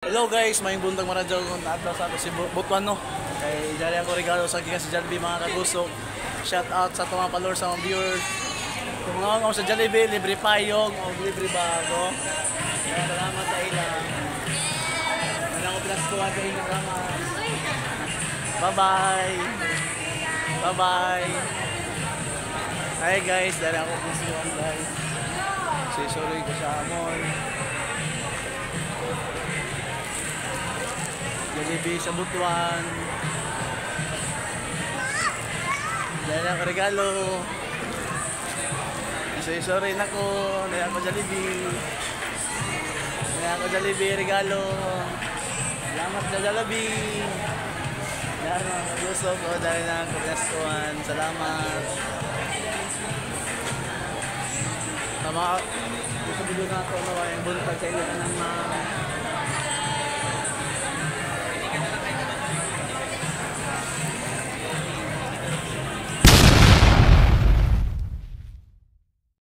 Hello guys, maayong buntag, maradyaw kung naadlaw sa ako si Butuan, no. Kay dali ako regalo sa gikan sa Jollibee, mga kagusok. Shout out sa atong mga followers, sa mga viewers. Kung mga ako sa Jollibee, libre payong o libre bago. Kaya salamat sa ilang. Wala ko pinaskuhan sa inyo. Salamat. Bye-bye. Bye-bye. Hi guys, dali ako pinaskuhan, guys. Sorry ko sa amon. Jollibee sa Butuan. Dahil ako regalo. Sorry, sorry na ko. Dahil ako Jollibee. Dahil ako Jollibee regalo. Salamat sa Jollibee. Dahil mga kagusto ko. Dahil na ako pinaskuhan. Salamat. Tama. Gusto video na ako na yung buntag sa ilang ng mga